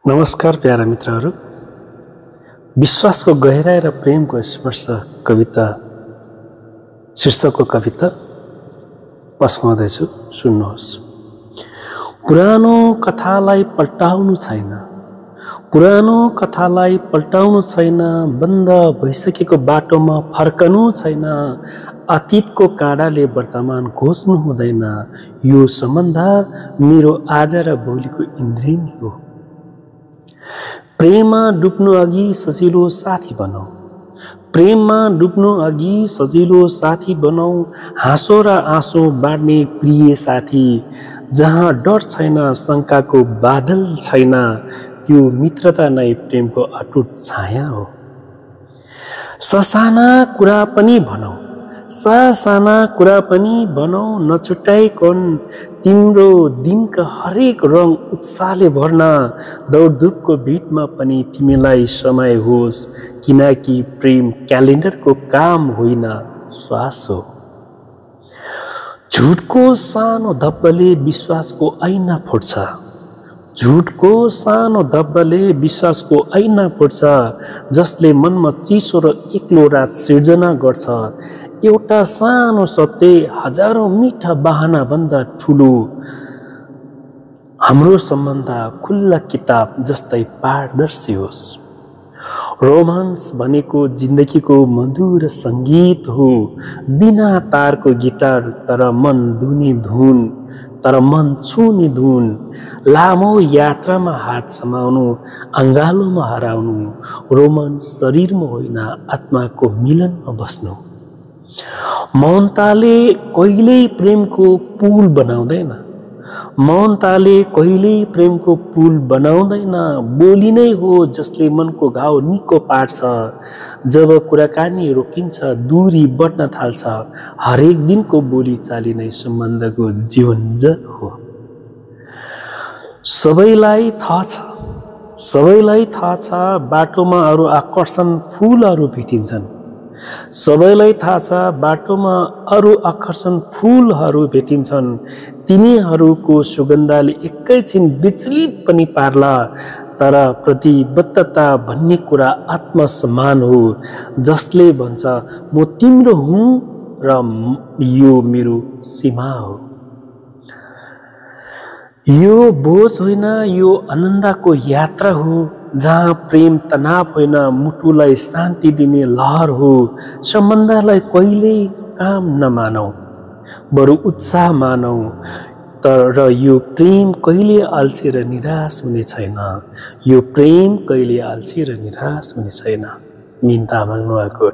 नमस्कार प्यारा मित्रहरू, विश्वासको गहिराई र प्रेमको स्पर्श कविता शीर्षकको कविता पस्माउँदैछु, सुन्नुहोस्। पुरानो कथालाई पल्टाउनु छैन, पुरानो कथालाई पल्टाउनु छैन, बन्द भइसकेको बाटोमा फर्कनु छैन, अतीतको काँडाले वर्तमान खोज्नु हुँदैन। यो सम्बन्ध मेरो आज र भोलिको इन्द्रेणी हो। प्रेममा डुब्नु अघि सजिलो साथी बनाऊ, प्रेममा डुब्नु अघि सजिलो साथी बनाऊ, हाँसो र आँसु बाँड्ने प्रिय साथी। जहाँ डर छैन, शङ्काको बादल छैन, त्यो मित्रता नै प्रेमको अटुट छाया हो। ससाना कुरा पनि भनौ, ससाना कुरा पनि भनौ, नछुट्याइकन तिम्रो दिनका हरेक रङ उत्साहले भर्न। दौडधुपको भिडमा पनि तिमीलाई समय होस्, किनकि प्रेम क्यालेन्डरको काम होइन, श्वास हो। झुटको सानो धब्बाले विश्वासको ऐना फुट्छ, झुटको सानो धब्बाले विश्वासको ऐना फुट्छ, जसले मनमा चिसो र एक्लो रात सिर्जना गर्छ। एउटा सानो सत्य हजारौं मिठा बहाना भन्दा ठुलो। हाम्रो सम्बन्ध खुल्ला किताब जस्तै पारदर्शी होस्। रोमान्स भनेको जिन्दगीको मधुर सङ्गीत हो, बिना तारको गिटार तर मन धुने धुन, तर मन छुने धुन। लामो यात्रामा हात समाउनु, अङ्गालोमा हराउनु। रोमान्स शरीरमा होइन, आत्माको मिलनमा बस्नु। मौनताले कहिल्यै प्रेमको पुल बनाउँदैन, मौनताले कहिल्यै प्रेमको पुल बनाउँदैन। बोली नै हो जसले मनको घाउ निको पार्छ। जब कुराकानी रोकिन्छ, दूरी बढ्न थाल्छ। हरेक दिनको बोली चाली नै सम्बन्धको जीवन जल हो। सबैलाई थाहा छ, सबैलाई थाहा छ, बाटोमा अरू आकर्षण फुलहरू भेटिन्छन्। सबैलाई थाहा छ, बाटोमा अरू आकर्षण फुलहरू भेटिन्छन्। तिनीहरूको सुगन्धले एकैछिन विचलित पनि पार्ला, तर प्रतिबद्धता भन्ने कुरा आत्मसम्मान हो, जसले भन्छ म तिम्रो हुँ र यो मेरो सीमा हो। यो बोझ होइन, यो आनन्दको यात्रा हो, जहाँ प्रेम तनाव होइन, मुटुलाई शान्ति दिने लहर हो। सम्बन्धलाई कहिल्यै काम नमानौ, बरु उत्साह मानौ। तर यो प्रेम कहिले अल्छे र निराश हुने छैन, यो प्रेम कहिले अल्छे र निराश हुने छैन। मिन तामाङ नुवाकोट।